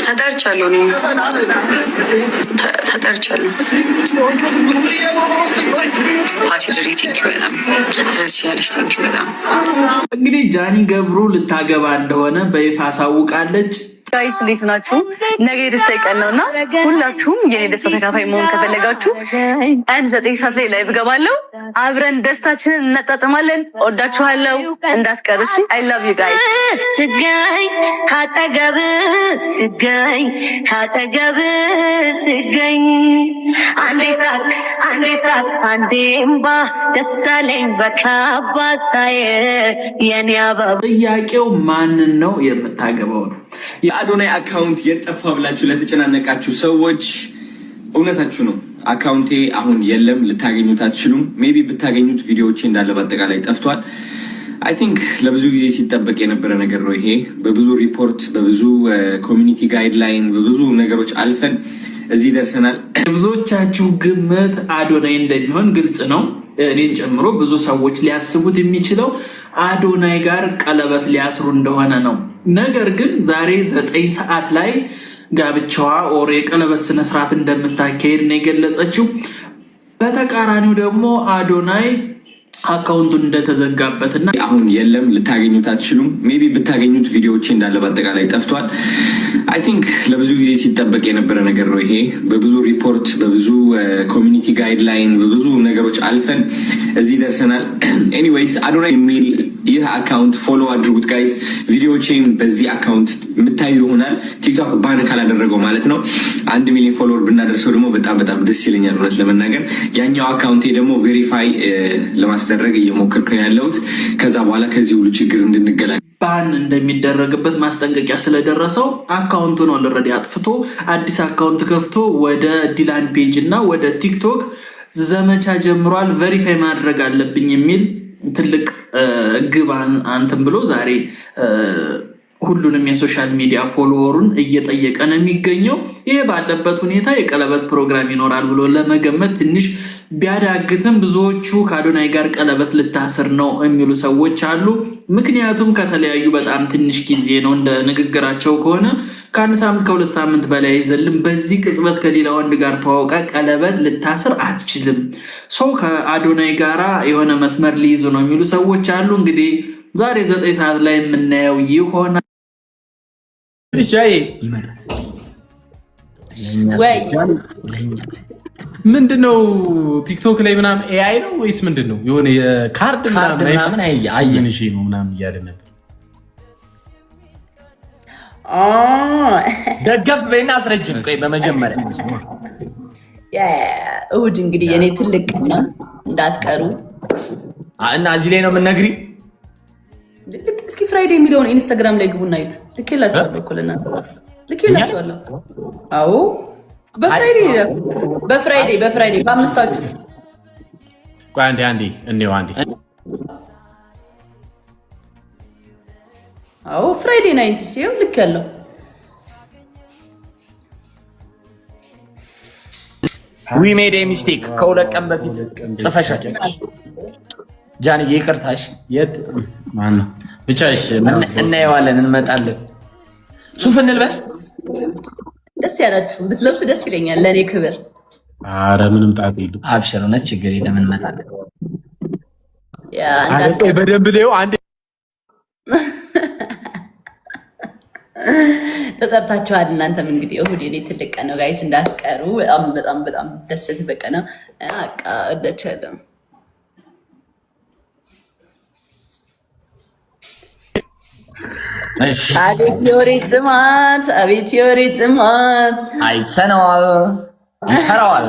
ተጠርቻለሁ፣ ተጠርቻለሁ። ፓቲ thank you በጣም ያለች thank you በጣም። እንግዲህ ጃኒ ገብሩ ልታገባ እንደሆነ በይፋ አሳውቃለች። Guys፣ እንዴት ናችሁ? ነገ የደስታ ቀን ነው እና ሁላችሁም የኔ ደስታ ተካፋይ መሆን ከፈለጋችሁ ቀን 9 ሰዓት ላይ live እገባለሁ። አብረን ደስታችንን እናጣጥማለን። ወዳችኋለሁ፣ እንዳትቀሩ። እሺ፣ I love you guys። ስገኝ ካጠገብ ስገኝ ካጠገብ ስገኝ አንዴ ሳቅ አንዴ ሳቅ አንዴ እምባ ደሳለኝ በካባ ሳየ የኔ አበባ። ጥያቄው ማንን ነው የምታገባው ነው። የአዶናይ account የት ጠፋ ብላችሁ ለተጨናነቃችሁ ሰዎች እውነታችሁ ነው። Account ኤ አሁን የለም፣ ልታገኙት አትችሉም። Maybe ብታገኙት ቪዲዮዎቼ እንዳለ በአጠቃላይ ጠፍቷል። I think ለብዙ ጊዜ ሲጠበቅ የነበረ ነገር ነው ይሄ። በብዙ ሪፖርት፣ በብዙ community guideline፣ በብዙ ነገሮች አልፈን እዚህ ደርሰናል። የብዙዎቻችሁ ግምት አዶናይ እንደሚሆን ግልጽ ነው። እኔን ጨምሮ ብዙ ሰዎች ሊያስቡት የሚችለው አዶናይ ጋር ቀለበት ሊያስሩ እንደሆነ ነው። ነገር ግን ዛሬ 9 ሰዓት ላይ ጋብቻዋ or የቀለበት ስነስርዓት እንደምታካሄድ ነው የገለጸችው። በተቃራኒው ደግሞ አዶናይ account ኡን እንደተዘጋበትና አሁን የለም፣ ልታገኙት አትችሉም። Maybe ብታገኙት ቪዲዮዎቼ እንዳለ በአጠቃላይ ጠፍቷል። I think ለብዙ ጊዜ ሲጠበቅ የነበረ ነገር ነው ይሄ። በብዙ ሪፖርት፣ በብዙ community guideline፣ በብዙ ነገሮች አልፈን እዚህ ደርሰናል። Anyways፣ አዶናይ የሚል ይህ account follow አድርጉት guys። ቪዲዮዎቼም በዚህ account የምታዩ ይሆናል። ቲክቶክ ban ካላደረገው ማለት ነው። 1 ሚሊዮን follower ብናደርሰው ደግሞ በጣም በጣም ደስ ይለኛል እውነት ለመናገር። ያኛው account ኤ ደግሞ verify ለማስደረግ እየሞከርኩ ነው ያለሁት። ከዛ በኋላ ከዚህ ሁሉ ችግር እንድንገላገል Ban እንደሚደረግበት ማስጠንቀቂያ ስለደረሰው account ኡን already አጥፍቶ አዲስ account ከፍቶ ወደ ዲላን ፔጅ እና ወደ ቲክቶክ ዘመቻ ጀምሯል። Verify ማድረግ አለብኝ የሚል ትልቅ ግብ አንትን ብሎ ዛሬ ሁሉንም የ social media follower ኡን እየጠየቀ ነው የሚገኘው። ይሄ ባለበት ሁኔታ የቀለበት ፕሮግራም ይኖራል ብሎ ለመገመት ትንሽ ቢያዳግትም ብዙዎቹ ከአዶናይ ጋር ቀለበት ልታስር ነው የሚሉ ሰዎች አሉ። ምክንያቱም ከተለያዩ በጣም ትንሽ ጊዜ ነው። እንደ ንግግራቸው ከሆነ ከአንድ ሳምንት ከ2 ሳምንት በላይ አይዘልም። በዚህ ቅጽበት ከሌላ ወንድ ጋር ተዋውቃ ቀለበት ልታስር አትችልም። So ከአዶናይ ጋራ የሆነ መስመር ሊይዙ ነው የሚሉ ሰዎች አሉ። እንግዲህ ዛሬ 9 ሰዓት ላይ የምናየው ይሆናል። ይመጣል። ወይ። ምንድን ነው ቲክቶክ ላይ ምናምን AI ነው ወይስ ምንድን ነው? የሆነ የካርድ ካርድ ምናምን አየ። ምን እሺ ነው ምናምን እያለ ነበር። ደገፍ በይና አስረጅን። ቆይ በመጀመሪያ እሁድ እንግዲህ የኔ ትልቅ ቀን ነው፣ እንዳትቀሩ። እና እዚህ ላይ ነው የምንነግሪ። ልክ እስኪ Friday የሚለውን ኢንስታግራም ላይ ግቡና እዩት። ልኬላችኋለሁ እኮ ለእናንተ ልኬላችኋለሁ። አዎ፣ በ Friday በ Friday በ Friday በአምስታችሁ። ቆይ አንዴ አንዴ እንየው አንዴ። አዎ፣ Friday 90 ሲው ልክ ያለው። We made mistake፣ ከ2 ቀን በፊት ጽፈሻል። ጃንዬ ይቅርታሽ። የት ማነው ብቻ እሺ፣ እናየዋለን፣ እንመጣለን። ሱፍ እንልበስ። ደስ ያላችሁ ብትለብሱ ደስ ይለኛል፣ ለእኔ ክብር። ኧረ ምንም ጣጥ የለም። አብሽር፣ እውነት ችግር የለም፣ እንመጣለን። Yeah። ኧረ ቆይ በደንብ ልየው አንዴ። ተጠርታችኋል። እናንተም እንግዲህ እሁድ የኔ ትልቅ ቀን ነው guys፣ እንዳትቀሩ። በጣም በጣም በጣም ደስ በቀ ነው። በቃ እወዳችኋለሁ። አቤት የወሬ ጥማት! አቤት የወሬ ጥማት! አይተነዋል፣ ይሰራዋል።